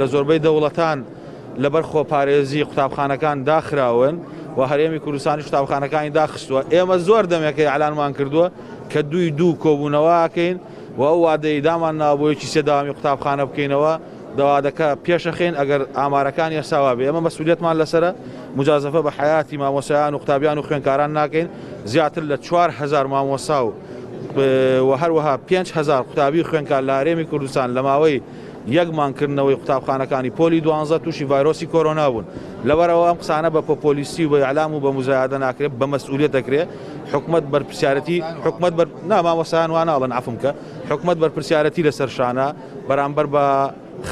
لە زۆربەی دەوڵەتان لەبەر خۆپارێزی قوتابخانەکان داخراون و هەرێمی کوردستانیش قوتابخانەکانی داخستووە. ئێمە زۆر دەمێکە ئیعلانمان کردووە کە دووی دوو کۆبوونەوە ئەکەین و ئەو وادەی دامان ناوە بۆ یەکی سێ دەوامی قوتابخانە بکەینەوە، دەوادەکە پێشەخەین ئەگەر ئامارەکان ئێستا وابێ ئێمە مەسئولیەتمان لەسەرە موجازەفە بە حەیاتی مامۆستایان و قوتابیان و خوێندکاران ناکەین زیاتر لە 4000 مامۆستا و و هەروەها 5000 قوتابی و خوێندکار لە هەرێمی کوردستان لە ماوەی یەک مانگ کردنەوەی قوتابخانەکانی پۆلی دوانزە تووشی ڤایرۆسی کۆرۆنا بوون. لەبەرئەوە ئەم قسانە بە پۆپۆلیستی و بە ئیعلام و بە موزایەدە ناکرێت، بە مەسئولیەت دەکرێت. حکومەت بەرپرسیارەتی حکومەت بەر نا مامۆستایان وا ناڵێن عەفوم کە. حکومەت بەرپرسیارەتی لەسەر شانە بەرامبەر بە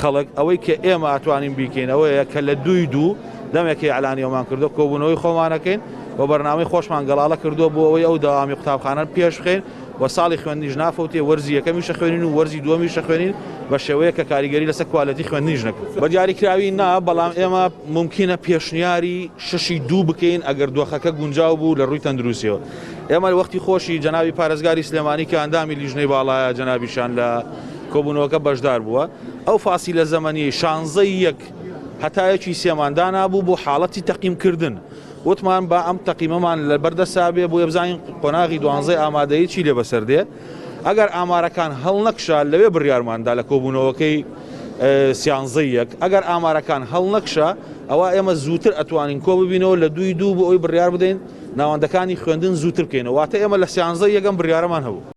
خەڵک. ئەوەی کە ئێمە ئەتوانین بیکەین ئەوەیە کە لە دووی دوو دەمێکە ئیعلانی ئەومان کردووە کۆبوونەوەی خۆمان ئەکەین و بەرنامەی خۆشمان گەڵاڵە کردووە بۆ ئەوەی ئەو دەوامی قوتابخانە پێش بخەین. و ساڵی خوێندنیش نافەوتێ، وەرزی یەکەمیش ئەخوێنین و وەرزی دووەمیش ئەخوێنین بە شێوەیەک کە کاریگەری لەسەر کوالێتی خوێندنیش نەکرێت. بە دیاریکراوی نا، بەڵام ئێمە مومکینە پێشنیاری شەشی دوو بکەین ئەگەر دۆخەکە گونجاو بوو لە ڕووی تەندروستیەوە. ئێمە وەختی خۆشی جەنابی پارێزگاری سلێمانی کە ئەندامی لیژنەی باڵایە جەنابیشان لە کۆبوونەوەکە بەشدار بووە، ئەو فاسیلە زەمەنیەی شانزەی یەک هەتا یەکی سێمان دانابوو بۆ حاڵەتی تەقیمکردن. وتمان با ئەم تەقیمەمان لە بەردەستا بێ بۆیە بزانین قۆناغی دوانزەی ئامادەیی چی لێ بەسەر دێ ئەگەر ئامارەکان هەڵنەکشا لەوێ بڕیارماندا لە کۆبوونەوەکەی سیانزەی یەک ئەگەر ئامارەکان هەڵنەکشا ئەوە ئێمە زووتر ئەتوانین کۆ ببینەوە لە دووی دوو بۆ ئەوی بڕیار بدەین ناوەندەکانی خوێندن زووتر بکەینەوە واتە ئێمە لە سیانزەی یەکەم بڕیارەمان هەبوو.